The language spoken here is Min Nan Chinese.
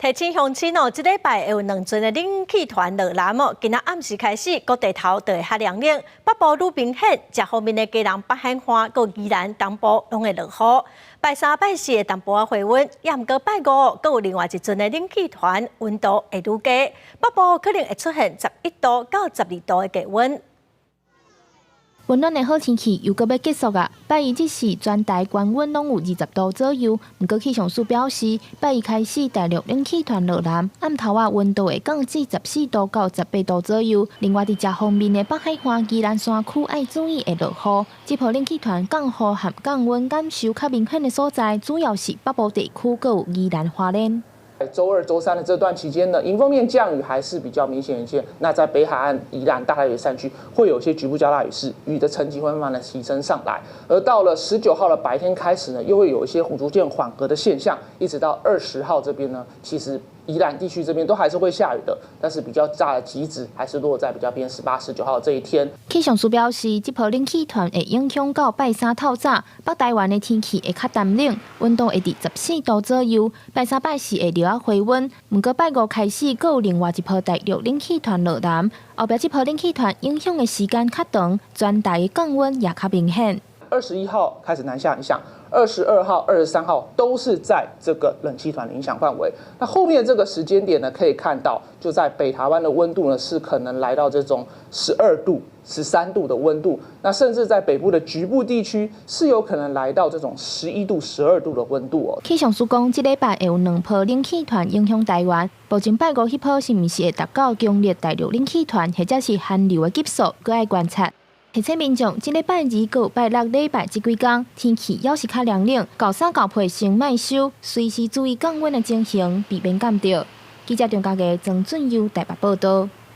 提醒鄉親哦，這禮拜會有兩陣的冷氣團落南哦。今仔暗時開始，各地頭就會較涼冷，北部愈明顯，遮方面的基隆北海岸、閣宜蘭東部攏會落雨。拜三、拜四會淡薄仔回溫，也毋過拜五閣有另外一陣的冷氣團，溫度會愈低，北部可能會出現11度到12度的低溫。溫暖的好天氣又閣欲結束矣！拜一這時全台高溫攏有20度左右。毋過氣象署表示，拜二開始大陸冷氣團落南，暗頭仔溫度會降至14度到18度左右。另外，佇遮方面的北海岸、宜蘭山區愛注意會落雨。這波冷氣團降雨和降溫感受較明顯的所在，主要是北部地區，閣有宜蘭花蓮。週二、週三的這段期間呢，迎風面降雨還是比較明顯一些。那在北海岸、宜蘭大台北山區會有些局部較大雨勢，雨的層級會慢慢的提升上來。而到了19號的白天開始呢，又會有一些逐漸緩和的現象，一直到20號這邊呢，其實宜蘭地區這邊都還是會下雨的，但是比較大的極值還是落在比較偏18、19號這一天。氣象署表示，這波冷氣團會影響到拜三透早，北台灣的天氣會較乾冷，溫度會佇14度左右。拜三、拜四會略仔回溫，毋過拜五開始，閣有另外一波大陸冷氣團落南，後壁這波冷氣團影響的時間較長，全台的降溫也較明顯。 21號開始南下影響，22號、23號都是在這個冷氣團的影響範圍。那後面這個時間點呢，可以看到就在北台灣的溫度呢，是可能來到這種12度、13度的溫度。那甚至在北部的局部地區是有可能來到這種11度、12度的溫度哦。氣象署講，這禮拜會有兩波冷氣團影響台灣，目前拜五彼波是毋是會達到強烈大陸冷氣團，或者是寒流的級數，閣愛觀察。提醒民眾，這禮拜二閣拜六禮拜這幾工天氣猶是較涼冷，厚衫厚被先莫收，隨時注意降溫的情形，避免感著。記者張家傑、曾俊佑台北報道。